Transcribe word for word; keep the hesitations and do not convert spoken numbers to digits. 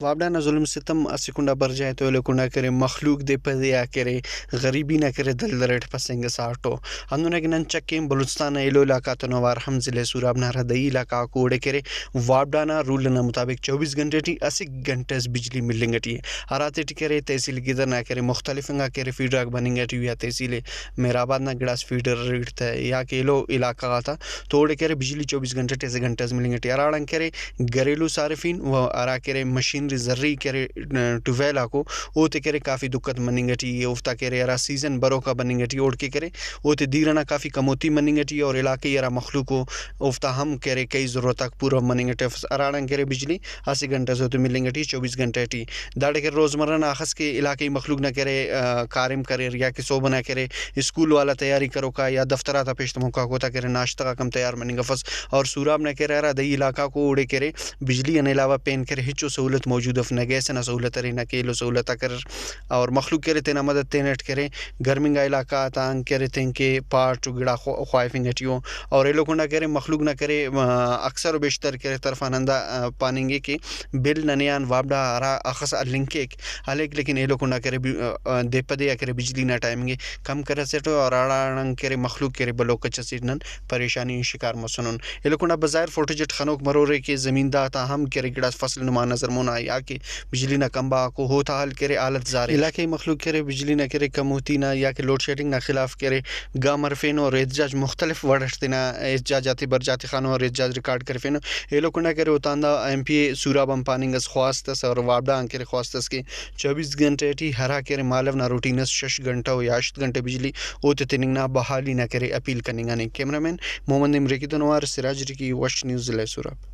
وابڈا نا ظلم ستم اسہ کنڈا برجا ءِ تو ایلو کنڈا کرے مخلوق دے پدے آ کرے، غریبی نا کرے دلدل اٹ پسنگ ئسا اٹو۔ ہندن اکن نن چکین بلوچستان نا ایلو علاقہ غاتون اوار ہم ضلع سوراب نا ہرا دہی علاقہ غاکو اوڑے کرے وابڈا نا رول ئنا مطابق چوبیس گھنٹہ ٹی اسہ گھنٹہ ئس بجلی ملنگ ٹی ءِ۔ ہراتے ٹی کرے تحصیل گدر نا کرے مختلف انگا کرے فیڈر آک بننگ ٹی ءُ یا تحصیل مہرآباد نا گڑاس فیڈر ریٹ تہ یا کہ ایلو علاقہ غاتا تو اوڑے کرے بجلی چوبیس گھنٹہ ٹی اسہ گھنٹہ ئس ملنگ ٹی ءِ۔ ہراڑان کرے گھریلو صارفین و ہرا کرے مشینری زرعی کرے، ٹیوب ویل آکو، اوتے کرے کافی دقت مننگ ٹی ءِ۔ اوفتا کرے ہرا سیزن بروکا بننگ ٹی ءِ اوڑکے کرے اوتے دیر ئنا کافی کموتی مننگ ٹی ءِ اور علاقائی ہرا مخلوق ءُ اوفتا ہم کرے کئی ضرورت آک پورو مننگ ٹی افس۔ ہراڑان کرے بجلی اسہ گھنٹہ سے اوتے ملنگ ٹی ءِ چوبیس گھنٹہ ٹی۔ داڑے کرے روزمرہ نا اخس کہ علاقائی مخلوق نا کرے، آ، کاریم کریر یا کہ صوب ئنا کرے اسکول والا تیاری کروکا یا دفتر آتا پیش تموکا اوتا کرے ناشتہ غاک ہم تیار مننگ افس۔ اور سوراب نا کرے ہرا دہی علاقہ غاکو اوڑے کرے بجلی آن علاوہ پین کرے ہچو سہولت موجود اف، نہ گیس ئنا سہولت ارے نہ کہ ایلو سہولت آک اریر۔ اور مخلوق کرے تینا مدد تینٹ کرے گرمنگا علاقہ غاتان کرے تینکہ پاٹ و گڑا خو-، خواہفنگ ٹی ءُ۔ اور ایلو کنڈا کرے مخلوق نا کرے، آ، اکثر و بیشتر کرے طرفان ہندا، آ، پاننگ ءِ کہ بل ننے آن وابڈا ہرا اخس ہلنگ کیک، ہلیک، لیکن ایلو کنڈا کرے بی-، آ، دے پہ دے آ کرے بجلی نا ٹائمنگ ءِ کم کرسٹ ءُ ہراڑان کرے مخلوق کرے بھلو کچ اسیٹ نن پریشانی شکار مسنن۔ ایلو کنڈا بظاہر فوٹیج اٹ خنوک مرورے کہ زمیندار تا ہم کرے گڑاس فصل نما نظر مونا یا کہ بجلی نا کمبہ غاکو اوتا حال کرے حالت زارے۔ علاقائی مخلوق کرے بجلی نا کرے کموتی نا یا کہ لوڈ شیڈنگ نا خلاف کرے گام ہرفینو اور احتجاج مختلف وڑ اٹ تینا احتجاج آتے برجا تخانو اور احتجاج ریکارڈ کرفینو۔ ایلو کنڈا کرے اوتان دا ایم پی اے سوراب آن پاننگ ئس خواست ئس اور وابڈا آن کرے خواست ئس کہ چوبیس گھنٹہ ٹی ہرا کرے مالو نا روٹین ئس شش گھنٹہ و یا ہشت گھنٹہ بجلی اوتے تننگ نا بحالی نا کرے اپیل کننگانے۔ کیمرہ مین محمد امریکی تون اوار سراج ریکی، وش نیوز، ضلع سوراب۔